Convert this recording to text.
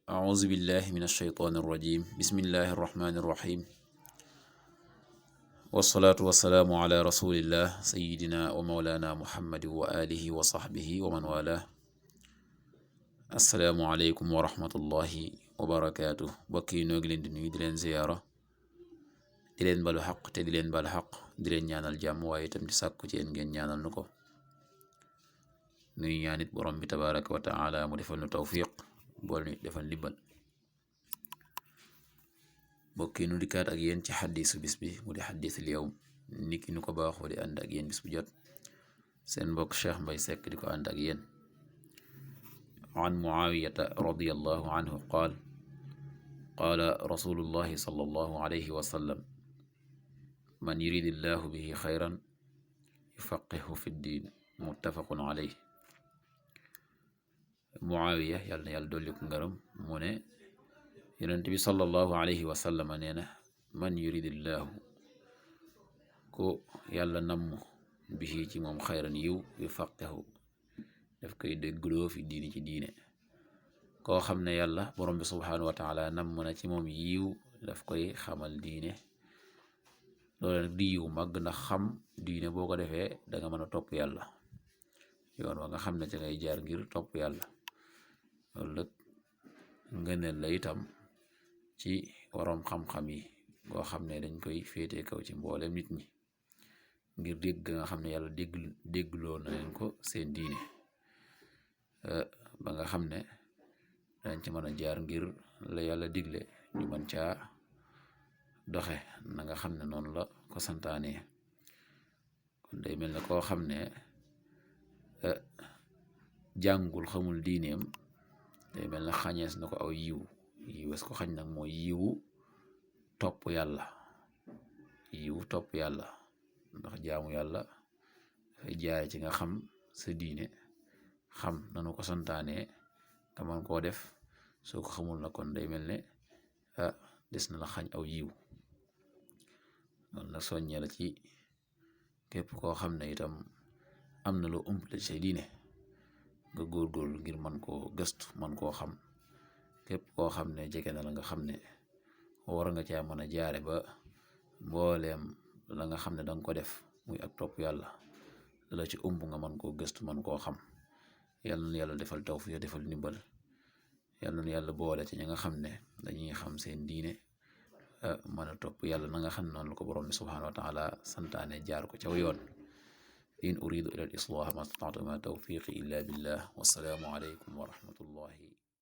أعوذ بالله من الشيطان الرجيم بسم الله الرحمن الرحيم والصلاة والسلام على رسول الله سيدنا ومولانا محمد وآله وصحبه ومن والاه السلام عليكم ورحمة الله وبركاته bokki noo ngi leen di nuyu di leen ziyaara di leen balu xaq te di leen balu xaq di leen ñaanal jàmm waaye itam di sàkku ci yéen ngeen ñaanal nu ko nuy ñaanit borom bi tabaraka wa taala mu defal nu tawfiq bool ni defal ndimbal bokki nu dikkaat ak yéen ci xaddisu bis bi mu di xaddisul yawm niki nu ko baaxoo di ànd ak yéen bis bu jot seen mbokk Cheikh Mbay Seck di ko ànd ak yéen an Muawiyata radiyallahu anhu qaal qaala rasulullahi sallallahu alayhi wa sallam man yuridillahu bihi xayran yufaqihu fi ddin muttafaqun alayhi Muawiya yàlla na yàlla dolli ko ngërëm mu ne yonent bi sallallahu alayhi wa sallam nee na man yuridillahu ko yàlla namm bihi ci moom xayran yiw yufaqihu daf koy déggloo fi diini ci diine koo xam ne yàlla borom bi subhaanahu wa taala namm na ci moom yiw daf koy xamal diine loolu nag di yiw màgg ndax xam diine boo ko defee danga mën a topp yàlla yoon wa nga xam ne ca ngay jaar ngir topp yàlla loolu nag ngëneel la itam ci waroom xam-xam yi boo xam ne dañ koy féete kaw ci mboolem nit ñi ngir dégg nga xam ne yàlla déggloo na leen ko seen diine ba nga xam ne dañ ci mën a jaar ngir la yàlla digle ñu mën caa doxe na nga xam ne noonu la ko santaane kon day mel ne koo xam ne jàngul xamul diineem day mel ne xañees na ko aw yiw yiwes ko xañ nag mooy yiwu topp yàlla ndax jaamu yàlla dafay jaare ci nga xam sa diine xam nanu ko santaane nga mën koo def soo ko xamul na kon day mel ne des na la xañ aw yiw loolu nag soññee la ci képp koo xam ne itam am na loo umpale ci say diine nga góorgóorlu ngir man koo gëstu man koo xam képp koo xam ne jege na la nga xam ne war nga caa mën a jaare ba mbooleem la nga xam ne danga ko def muy ak topp yàlla la ci nga mën koo gëstu man koo xam yàlla na yàlla defal tawfiq defal ndimbal yàlla na yàlla boole ci ñi nga xam ne dañuy xam seen diine mën a topp yàlla na nga xam ne noonu la ko borom bi subhanahu wa taala santaane jaar ko caw yoon in uridu ila al islah ma stata'tu ma tawfiqi illa billah wassalaamu alaykum wa rahmatullahi